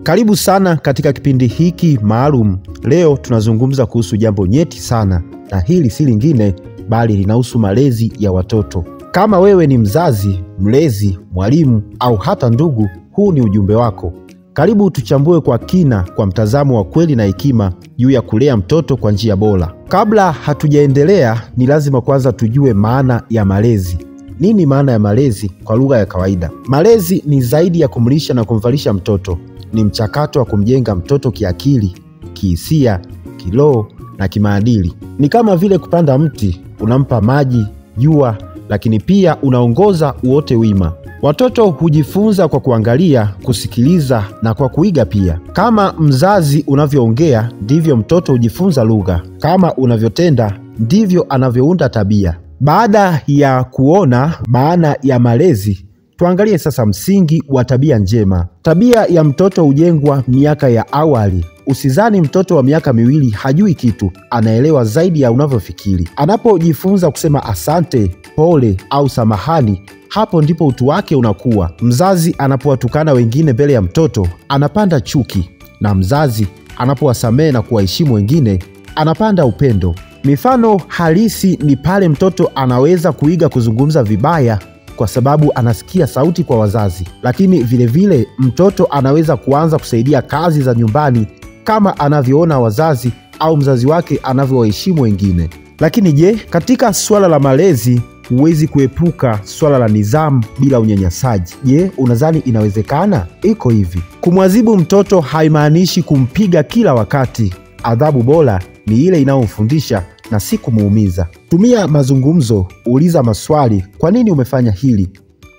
Karibu sana katika kipindi hiki maalum. Leo tunazungumza kuhusu jambo nyeti sana, na hili si lingine bali linahusu malezi ya watoto. Kama wewe ni mzazi, mlezi, mwalimu au hata ndugu, huu ni ujumbe wako. Karibu tuchambue kwa kina, kwa mtazamo wa kweli na hekima juu ya kulea mtoto kwa njia bora. Kabla hatujaendelea, ni lazima kwanza tujue maana ya malezi. Nini maana ya malezi kwa lugha ya kawaida? Malezi ni zaidi ya kumlisha na kumvalisha mtoto. Ni mchakato wa kumjenga mtoto kiakili, kihisia, kiroho na kimaadili. Ni kama vile kupanda mti, unampa maji, jua, lakini pia unaongoza uote wima. Watoto hujifunza kwa kuangalia, kusikiliza na kwa kuiga pia. Kama mzazi unavyoongea, ndivyo mtoto hujifunza lugha. Kama unavyotenda, ndivyo anavyounda tabia. Baada ya kuona maana ya malezi, tuangalie sasa msingi wa tabia njema. Tabia ya mtoto hujengwa miaka ya awali. Usizani mtoto wa miaka 2 hajui kitu, anaelewa zaidi ya unavyofikiri. Anapojifunza kusema asante, pole au samahani, hapo ndipo utu wake unakuwa. Mzazi anapowatukana wengine mbele ya mtoto, anapanda chuki, na mzazi anapowasamehe na kuwaheshimu wengine, anapanda upendo. Mifano halisi ni pale mtoto anaweza kuiga kuzungumza vibaya kwa sababu anasikia sauti kwa wazazi. Lakini vile vile mtoto anaweza kuanza kusaidia kazi za nyumbani kama anavyoona wazazi au mzazi wake anavyowaheshimu wengine. Lakini je, katika swala la malezi huwezi kuepuka swala la nidhamu bila unyanyasaji. Je, unadhani inawezekana? Iko hivi. Kumwadhibu mtoto haimaanishi kumpiga kila wakati. Adhabu bora ni ile inayomfundisha na si kumuumiza. Tumia mazungumzo, uliza maswali, kwa nini umefanya hili?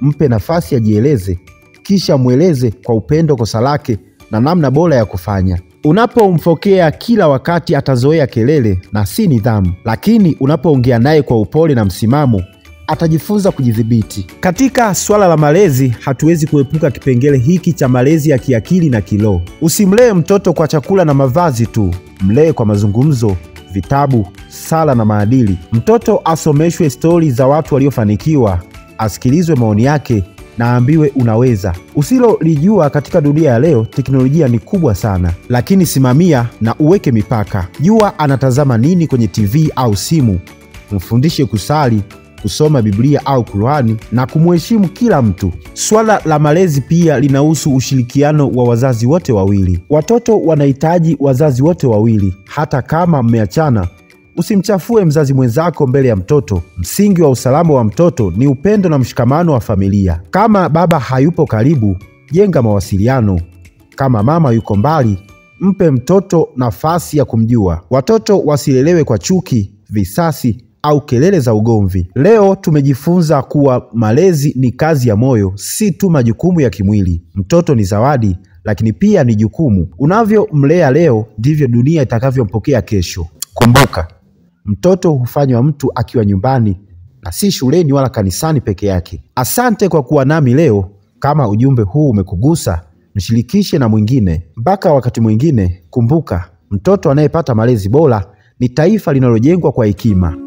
Mpe nafasi ajieleze, kisha mweleze kwa upendo kosa lake na namna bora ya kufanya. Unapomfokea kila wakati atazoea kelele na si nidhamu, lakini unapoongea naye kwa upole na msimamo, atajifunza kujidhibiti. Katika swala la malezi hatuwezi kuepuka kipengele hiki cha malezi ya kiakili na kiroho. Usimlee mtoto kwa chakula na mavazi tu, mlee kwa mazungumzo, vitabu, sala na maadili. Mtoto asomeshwe stori za watu waliofanikiwa, asikilizwe maoni yake na aambiwe unaweza. Usilolijua katika dunia ya leo, teknolojia ni kubwa sana, lakini simamia na uweke mipaka. Jua anatazama nini kwenye TV au simu. Mfundishe kusali, kusoma Biblia au Qur'ani na kumheshimu kila mtu. Swala la malezi pia linahusu ushirikiano wa wazazi wote wawili. Watoto wanahitaji wazazi wote wawili, hata kama mmeachana. Usimchafue mzazi mwenzako mbele ya mtoto. Msingi wa usalama wa mtoto ni upendo na mshikamano wa familia. Kama baba hayupo karibu, jenga mawasiliano. Kama mama yuko mbali, mpe mtoto nafasi ya kumjua. Watoto wasilelewe kwa chuki, visasi au kelele za ugomvi. Leo tumejifunza kuwa malezi ni kazi ya moyo, si tu majukumu ya kimwili. Mtoto ni zawadi, lakini pia ni jukumu. Unavyomlea leo ndivyo dunia itakavyompokea kesho. Kumbuka, mtoto hufanywa mtu akiwa nyumbani na si shuleni wala kanisani peke yake. Asante kwa kuwa nami leo. Kama ujumbe huu umekugusa, mshirikishe na mwingine. Mpaka wakati mwingine, kumbuka, mtoto anayepata malezi bora ni taifa linalojengwa kwa hekima.